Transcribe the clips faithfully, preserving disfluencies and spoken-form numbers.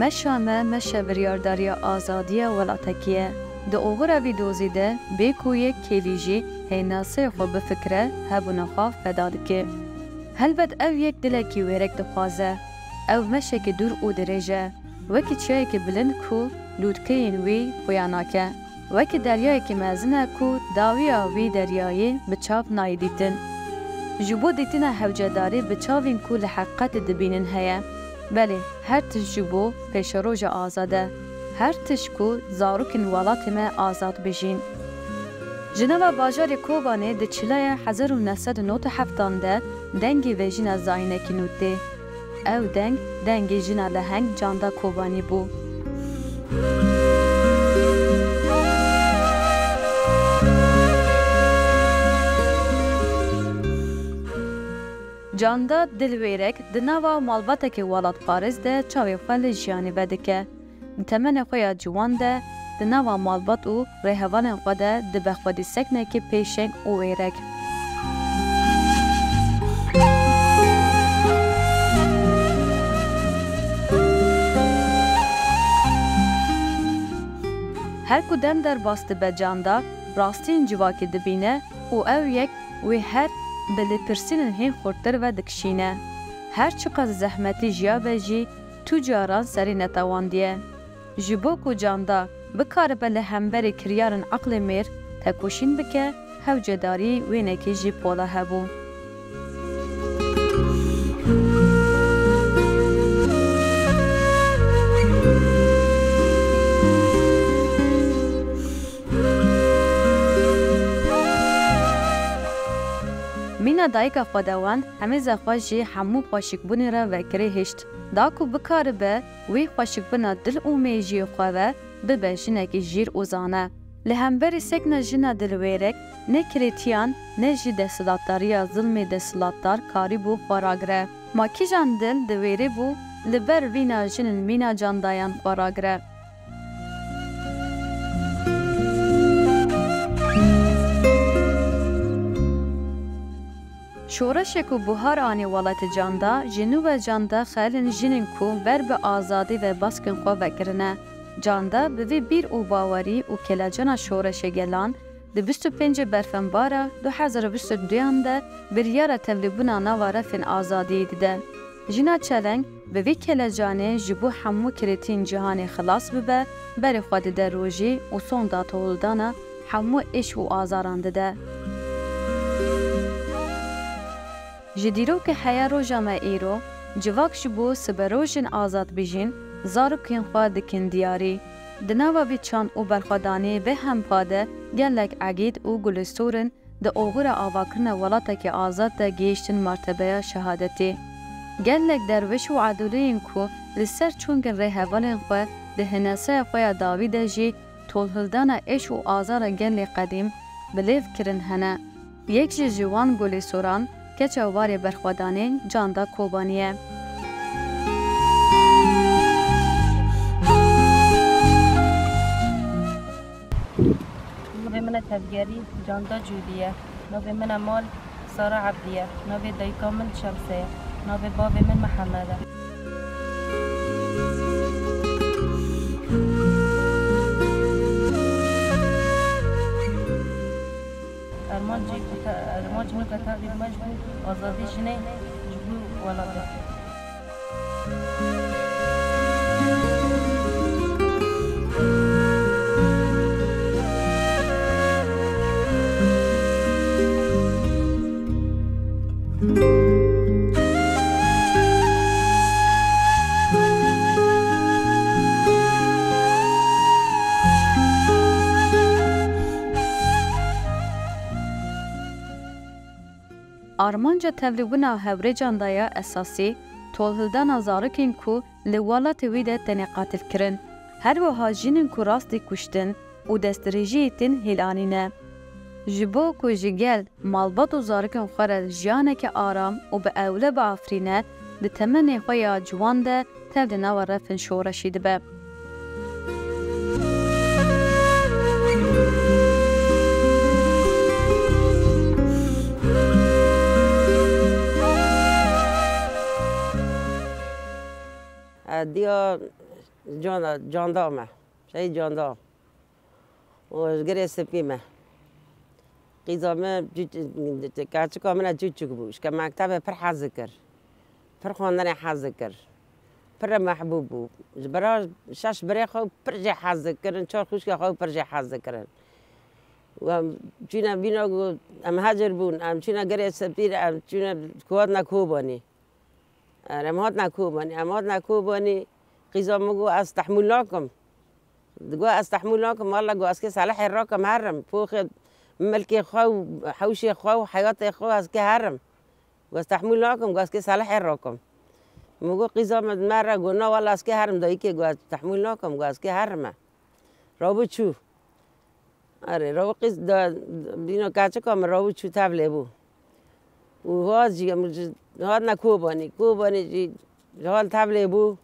Meşa me meşe biryardariya azadiya welatekî ye. Di oxira vî dozî de bê ku yek kêlî jî hênaseyê xwe bifikire, hebûna xwe feda dike. Helbet ev yek dilekî wêrek dixwaze. Ew meşekî dûr û dirêj e. Wekî çiyayekî bilind ku lûtkeyên wî xuya nake. Wekî deryayekî mezin e ku dawiya wî deryayê bi çav nayê dîtin. Ji bo dîtina hewcedarî bi çavên ku li heqîqetê dibînin heye. Belê, her tişt ji bo pêşeroja azad e. Her tişt ku zarokên welatê me azad bijîn. Ji nava bajarê Kobanê di çileya hezar û neh sed û nod û heftan de dengê vejîna zayînekî nû tê. Ew deng, dengê jina leheng Canda Kobanî bû. Canda Dilwêrek di nava malbatekî welatparêz de çavê xwe li jiyanê vedike. Di temenê xwe ya ciwan de, di nava malbat û rêhevalên xwe de dibe xwedî seknekî pêşeng û wêrek. Her ku dem derbas dibe Canda, rastiyên civakî dibîne û ew yek wê her bi lêpirsînên hîn xurttir ve dikişîne. Her çiqas zehmetî jiyabe jî, tu caran serî netewandiye. Ji bo ku Canda bikaribe li hemberî kiryarên eqlê mêr tekoşîn bike, hewcedarî wênekê jî pola hebû. Mîna dayika xwedawend hemêza xwe jî hemû xweşikbûnê re vekirî hişt. Da ku bikaribe wî xweşikbûna dil û mêjiyê xwe ve bibe jinekî jîr û zane. Li hemberî sekna jina dilwêrek ne kirêtiyan ne jî desthilatdariya zilmê desthilatdar karîbû xwe ragire. Ma kîjan dil diwêrîbû li ber vîna jinên mîna Candayan xwe ragire? Şoreşê ku buhar anî welatê Canda, ji nû ve Canda xelin jinên ku ber bi azadî ve baskên xwe vekirine. Canda bi vî bîr û bawerî û kelecana şoreşê gelan di bîst û pêncê berfenbara du hezar û bîst û duyan de biryara tevlîbûna nava refên azadiyê dide. Jina çeleng bi vî kelecanê ji bo hemû kirêtiyên cîhanê xilas bibe, berê xwe dide rojî û sonda tohildana hemû êş û azaran dide. Ji dîrokê heya roja me îro, civak ji bo siberojên azadbijîn zarokên xwe dikin diyarî. Di nava vî çand û berxwedanê bêhempa de gelek egîd û gulistûr in di oxira avakirina welatekî azad de gihîştin mertebeya şehadetê. Gelek derwêş û edûliyên ku li ser çongên rêhevalên xwe di hineseya xwe ya dawî de jî tolhildana êş û azara gelê qedîm bi lêv kirin hene. Yek ji ji wan gulistûran keça warê berxwedanê Canda Kobanî ye. Navê min e Tevgerî, Canda Cûdî ye. Navê min e mal, Sara Ebdî ye. Navê dayika min Şemse ye. Navê bavê min Mihemed e. Armancê ku te-, armancê min ku tevlî me ji bo azadî jinê ji bo welatê. Armanca tevlîbûna hevrêcan de ya esasî, tolhildana zarokên ku li welatê wî de tenê qatil kirin, her wiha jinên ku rastî kuştin û destdirêjiyê tên hêlanîne. Ji bo ku ji gel malbat û zarokên xwe re jiyaneke aram û bi ewle biafirîne, di temenê xwe ya ciwan de tev di nava refên şoreşî dibe. Diya Canda, canda me. Şehîd canda. O ji girê spî me. Qîza me, keçika min çûçik bû. Ji ke mektebê pir hez dikir. Pir xwendinê hez dikir. Pir re mehbûb bû. Ji bira şeş birê xwe pir jê hez dikirin, çar xwişkê xwe pir jê hez dikirin. Û em çûne bîna ku em hecir bûn, em çûne girê spî re, em çûne ku hatine Kobanî. Em hatine Kobanî, em hatine Kobanî, qîza min got, ez tehmûl nakim. Digot, ez tehmûl nakim, walla got, ez kê selehê rakim herim. Poxê milkê xwe û hewşê xwe û heyatê xwe ez kê herim. Got, ez tehmûl nakim, got, ez kê selehê rakim. Min got, qîza min di me re got, na, walla ez kê herim, dayikê got, ez tehmûl nakim, got, ez kê herime. Rabû çû. Erê, rabû qîz da, bîna keçika min rabû çû tevlê bû. Û hat jî, em ji, hatine Kobanî. Kobanî jî ji hal tevlê bû.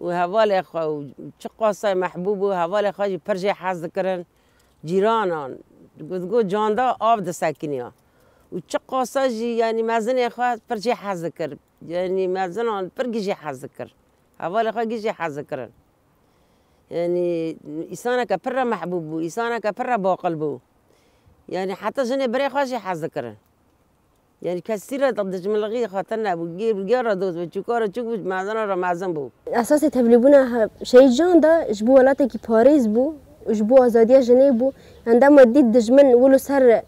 Û hevalê xwe û çi qasay mehbûb bû, hevalê xwe jî pir jê hez dikirin. Cîranan, digot canda av disekiniya. Û çi qasa jî, yanî mezinê xwe pir jê hez dikir. Yanî mezinan pir gijî hez dikir. Hevalê xwe gijî hez dikirin. Yanî, îsaneke pir re mehbûb bû, îsaneke pir re baqil bû. Yanî, heta jinê birê xwe jî hez dikirin. Yanî, kesî re dijminlixî xwe tune bû, gêr bi gêr re dost bû, çûka re çûk bû, mezina re mezin bû. Esasê tevlîbûna he-, Şehîd Can de ji bo welatekî parêz bû û ji bo azadiya jinê bû. Yan dema dît dijmin wilo ser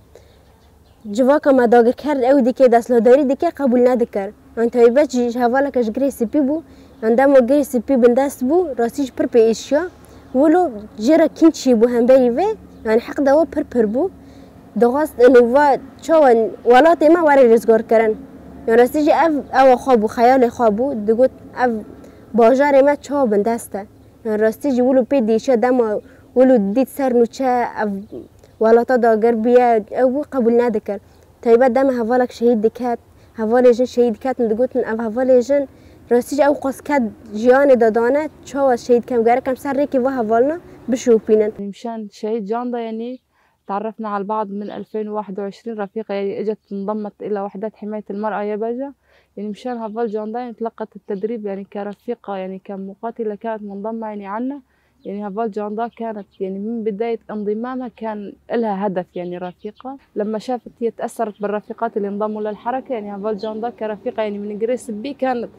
civaka me dagirker ew dike, desthilatdarî dike, qebûl nedikir. Yan taybet jî ji hevaleke ji girê spî bû. Yan dema girê spî bindest bû, rastî jî pir pê êşiya. Wilo jê re kînçî bû hemberî vê, yan heq dawa pir pir bû. Dixwest êno va çawa welatê me were rizgarkirin. Yan rastî jî ev, ewa xwe bû, xeyalê xwe bû. Digot ev bajarê me çawa bindest e. Yan rastî jî wilo pê diêşiya dema wilo dît ser nûçe ev welata dagir bûye, ew bû qebûl nedikir. Taybet dema hevalek şehîd diket, hevalê jin şehîd diketin, digotin ev hevalê jin rastî jî ew qas ked jiyanê de dane, çawa şehîd kem, gerek em ser rêkê va hevalina bişopînin. Nîmşan şehîd Can da, yanî تعرفنا على بعض من ألفين وواحد وعشرين، رفيقة يعني اجت انضمت إلى وحدات حماية المرأة يا بجا. يعني مشان هفال جاندا يعني تلقت التدريب يعني كرفيقة، يعني كمقاتلة كانت منضمة يعني عنا. يعني هفال جاندا كانت يعني من بداية انضمامها كان إلها هدف يعني رفيقة. لما شافت هي تأثرت بالرفيقات اللي انضموا للحركة، يعني هفال جاندا كرفيقة يعني من جريس بي كانت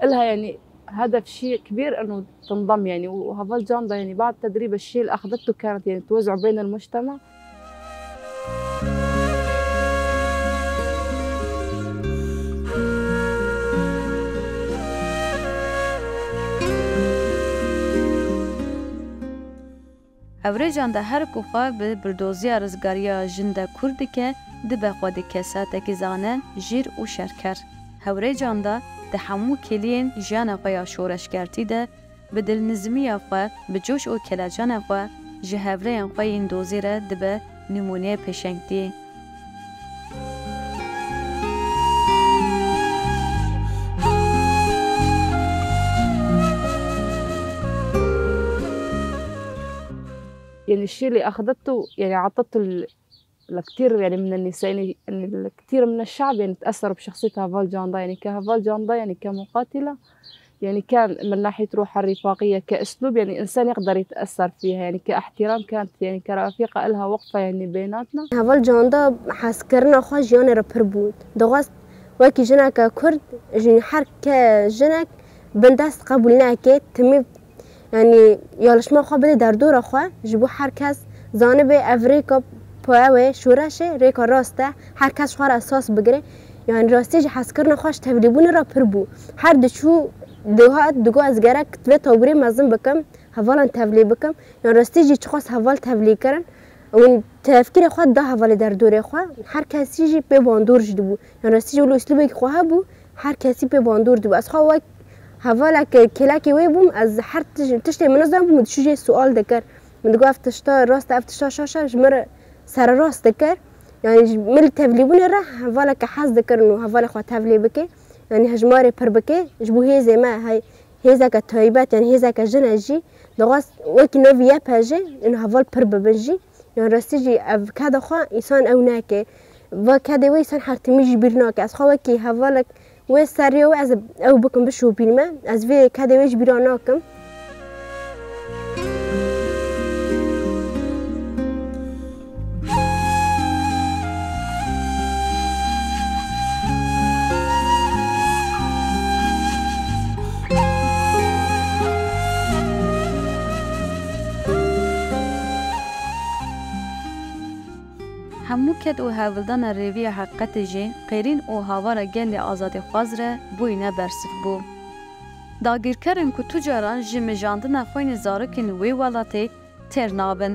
إلها يعني هدف شيء كبير إنه تنضم يعني، وهافال جاندا يعني بعد تدريب الشيء اللي أخذته كانت يعني توزعه بين المجتمع. Hevrêcan de her ku xwe bi bildoziya rizgariya jin de kûr dike, dibe xwedî kesatekî zane, jîr û şerker. Hevrêcan de di hemû kêliyên jiyana xwe ya şoreşgertî de bi dilnizmiya xwe, bi coş û kelecanê xwe ji hevrêyên xwe yên dozî re dibe nimûneyê pêşengtiyê. يعني الشيء اللي أخذته، يعني عطته ال-، لكتير، يعني، من النساء، يعني، إن الكتير من الشعب، يعني، تأثروا بشخصية هافال جاندا، يعني، كهافال جاندا، يعني، كمقاتلة، يعني، كان من ناحية روحها الرفاقية كأسلوب، يعني، إنسان يقدر يتأثر فيها، يعني، كاحترام كانت، يعني، كرفيقة إلها وقفة، يعني، بيناتنا. Heval Canda hezkirina xwe jiyanê re pir bû. Dixwest wekî jineke Kurd, ji her ke jinek bindest qebûl neke, timî Yanî, yalişma xwe bide derdora xwe, ji bo her kes zanibe ev rêka poewê, şoreşê, rêka rast e, her kes ji xwe re esas bigire. Yanî, rastî jî hezkirina xwe ji tevlîbûnê re pir bû. Her diçû dihat, digot, ez gerek vê tewrê mezin bikim, hevalan tevlî bikim. Yanî, rastî jî çiqas heval tevlî kirin. Hûn tevkirê xwe da hevalê derdorê xwe, her kesî jî pê bandor jî dibû. Yanî rastî jî wilo uslûbekî xwe hebû, her kesî pê bandor dibû. Ez xwe wek hevalek kêlekê wê bûm, ez her tij-, tiştê min nizanibû, min dişû jê sual dikir. Min digot, ev tişta rast e, ev tişta şaş e, ji min re sererast dikir. Yanî ji min li tevlîbûnê re hevaleke hez dikirin û hevalê xwe tevlê bike. Yanî hejmarê pir bike, ji bo hêzê me, hey, hêzeke taybet, yanî hêzeke jin e jî. Dixwest wekî navî Y P J, û heval pir bibin jî. Yan rastî jî ev keda xwe însan ew neke. Va kedê wê însan her timî ji bîr nake. Ez xwe wekî hevalek wê seriyê wê ez ew bikim bişopînime. Ez vê kedê wê ji bîra nakim. Ket û hewldana rêviya heqîqetê jî qêrîn û havara gelê azadîxwaz re bûyîne bersivbû. Dagîrkerin ku tu caran ji mijandina xwînê zarokên wê welatê têr nabin.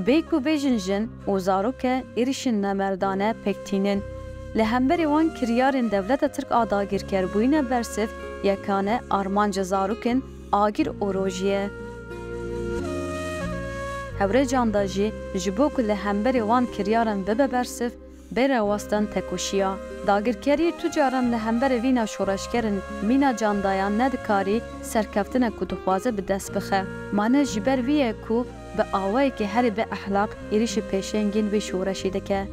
Bê ku bêjin jin û zaroke êrîşên nemerdane pêk tînin. Li hemberî wan kiryarên dewleta Tirk a dagîrker bûyîne bersiv, yekane armanca zarokên agir û rojî ye. Hewrê Canda jî ji bo ku li hemberî wan kiryaran bibe bersiv, bê rewestan tekoşiya. Dagirkerî tu caran li hemberî vîna şoreşgerin mîna candayan nedikarî serkeftina ku dixwaze bi dest bixe. Mane ji ber vî ye ku bi awayekî herî bi ehlaq êrîşî pêşengên vê şoreşê dike.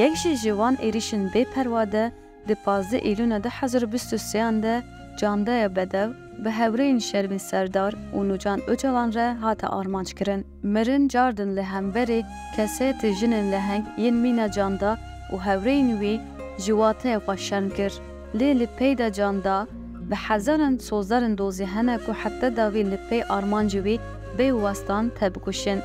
Yek jî ji wan êrîşên bê perwa de di pazdeh Îlûna du hezar û bîst û sêyan de Candaya Bedew bi hewreyên Şervîn Serdar û Nûcan Ocalan re hate armanc kirin. Mirin cardin li hemberî kesayetê jinên leheng yên mîna Canda û hewreyên wî ji wateyê xwe şerm kir. Lê li peyda Canda bi hezaran sozdarên dozî hene ku heta dawî li pey armancê wî bê westan tebikuşin.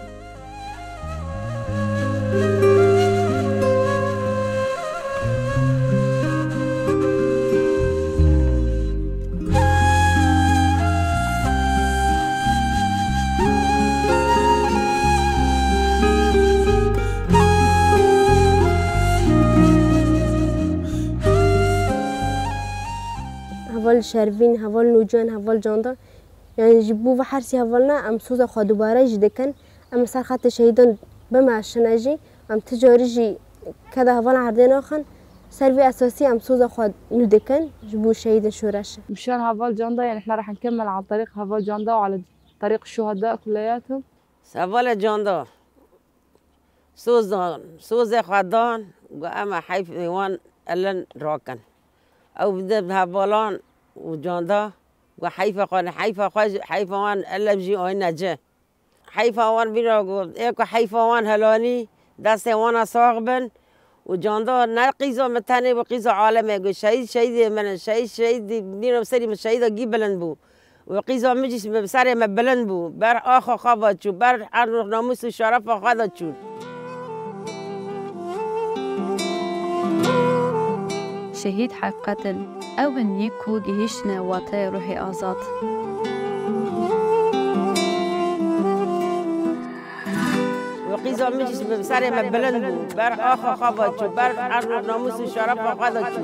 Heval Şervîn, heval Nûcan, heval Canda. Yani ji bo ve her sê hevalna em soza xwe dubare jî dikin. Em li ser xetê şehîdan bimeşine jî, em ti carî jî keda hevalan erdê naxin. Ser vê esasî em soza xwe nû dikin ji bo şehîdên şoreşê. Mişan heval Canda, yani احنا راح نكمل عن طريق heval Canda وعلى طريق الشهداء كلياتهم. Hevalê Canda soz dan, sozê xwe dan, got em ê heyfê wan elin rakin. Ew bi hevalan û Canda got heyfa xwe, heyfa xwe jî, heyfa wan elin jî ayne ci. Heyfa wan bîra got, ê ku heyfa wan helanî, destê wana sax bin. Û Canda ne qîza min tenê bû, qîza alemê got, şehîd şehîdê min in, şehîd şehîdî, bîra serî min şehîda gî bilind bû. Û qîza min jî bi serê me bilind bû. Ber axa xwe ve çû, ber erd û namûs û şerefa xwe de çû. Şehîd heqîqet in. Ew in yî ku gihîştine wateyê ruhê azad. Û qîza min jî bi serê me bilind bû. Ber axa xwe ve çû, ber erd û namûs û şerefa xwe de çû.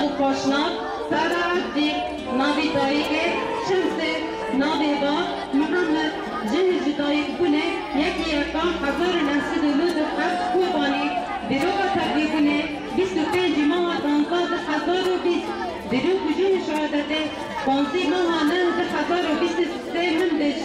Û paşnav, Sara Evdî, navê dayikê Şemsê, navê ba Mihemed, cihê ji dayikbûnê yekê yeka hezar û neh sed û nod û heft Kobanê, dîroka tevlîbûnê bîst û pêncî meha danzdeh du hezar û bîst, dîrok û cihê şehadetê panzdeh meha neh du hezar û bîst û sê Minbij.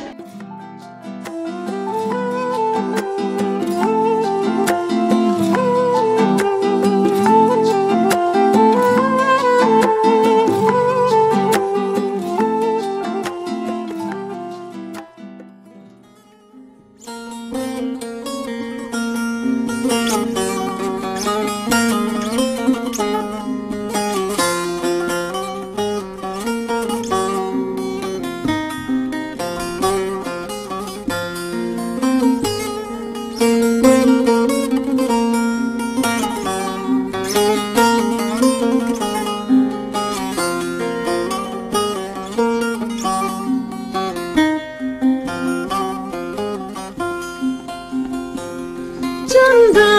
Çanda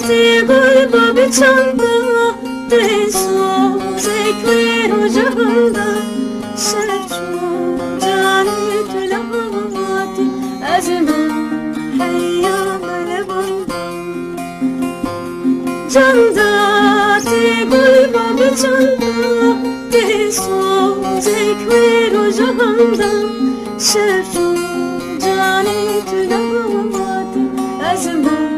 tê gul ba bi çanda, tê sozek wê roja handa, ser çû canê tu li hatî, ez ê min heya me li banda. Canda tê gul ba bi çanda, tê sozek wê roja handa, ser çû canê Tu ne bû min gotin, ez ê